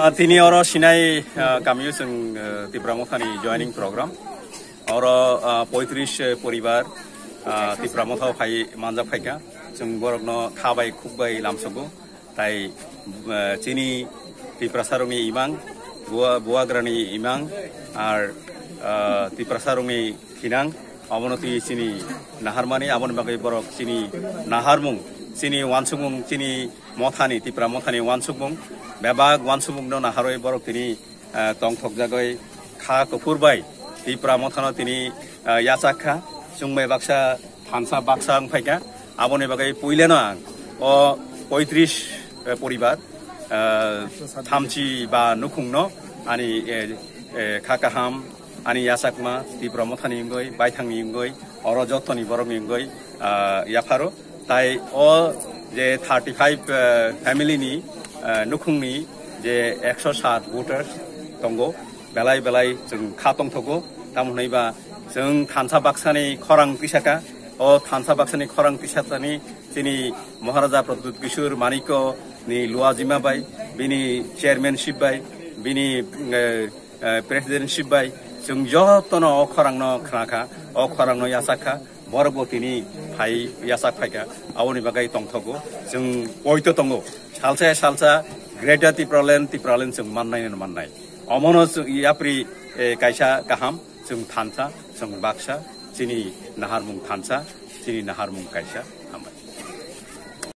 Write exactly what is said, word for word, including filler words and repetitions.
Ah, tini oro sinai, ah, kamio chwng, ah, Tipra Mothani joining program. Oro, ah, poitris poribar, ah, Tipra Mothao phai manjak phaikha. Chwng borokno kha bai khuk bai lamsogo. Tai, ah, chini Tiprasarokni imang, Buwa-, Buagrani imang, ar, ah, Tiprasarokni thinang, abono twi chini naharmani, aboni bagwi borok chini naharmung, chini wansukmung, chini mothani, Tipra Mothani wansukmung, bebak wansukmungno naharwi borok tini, ah, tongthokjagwi kha kuphur bai Tipra Mothano tini, ah, yachak kha, chwngbai baksa thansa baksa wng phaikha. Aboni bagwi puilano ang o poitris, eh, poribar, eh, thamchi ba nukhungno ani, eh, eh, kha kaham, ani yachakma Tipra Mothani wngwi, baithangni wngwi, oro jottoni borokni wngwi, ah, yapharo. Tai o je thirty five, eh, family ni, eh, nukhungni je ekso sat voters tongo, belai belai chwng kha tongthogo, tamo hwnwi ba chwng thansa baksani khorang tisaka, o thansa baksani khorang tisatani chini Maharaja Pradyut Kishore Manikya ni luajima bai, bini chairmanship bai, bini, eh, eh, presidentship bai, chwng jotono o khorangno khnakha, o khorangno yachakha, borokbo tini phai yachak phaikha, aboni bagwi tongthogo, chwng poito tongo, salsa salsa Greater Tipraland, Tipraland chwng mannai no mannai. Omono chwng yapri, eh, kaisa kaham, chwng thansa, chwng baksa, chini naharmung thansa, chini naharmung kaisa.